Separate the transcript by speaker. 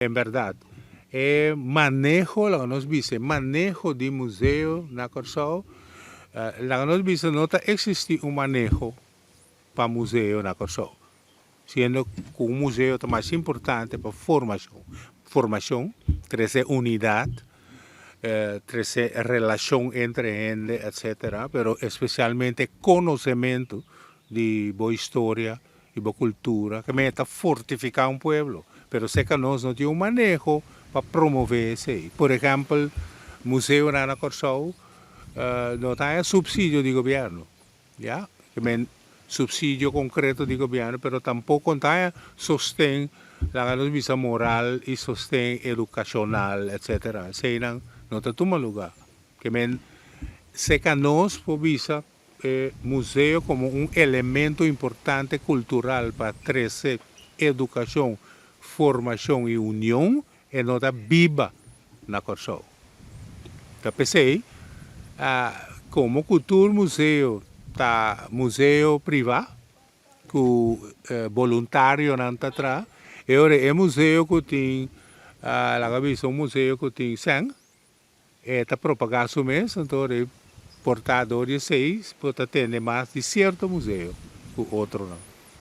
Speaker 1: En bèrdat, e maneho, laga nos bisa, e maneho di museo na Kòrsou, laga nos bisa no ta eksistí un maneho pa museo na Kòrsou, siendo ku un museo ta mas importante pa formashon, formashon, trese unidat, trese relashon entre hende, etsetera, pero espesialmente konosementu di bo historia i bo kultura ke mester ta fortifiká un pueblo, pero serka nos no tin un maneho pa promové esei. Por ehèmpel, museonan na Kòrsou no ta haña supsidio di gobièrnu, ya, ke men supsidio konkreto di gobièrnu, pero tampoko no ta haña sosten, laga nos bisa moral i sosten edukashonal, etsetera. Eseinan no ta tuma lugá. Ke men serka nos por bisa E museo komo un elemento importante kultural pa trese edukashon, formashon i union e no ta biba na Kòrsou. Ta p'esei komo ku tur museo ta museo privá ku boluntarionan ta traha, e ora e museo ku tin laga bisa un museo ku tin sèn E ta propagá su mes, anto ora e portador di esei por ta tende mas di sierto museo ku otronan.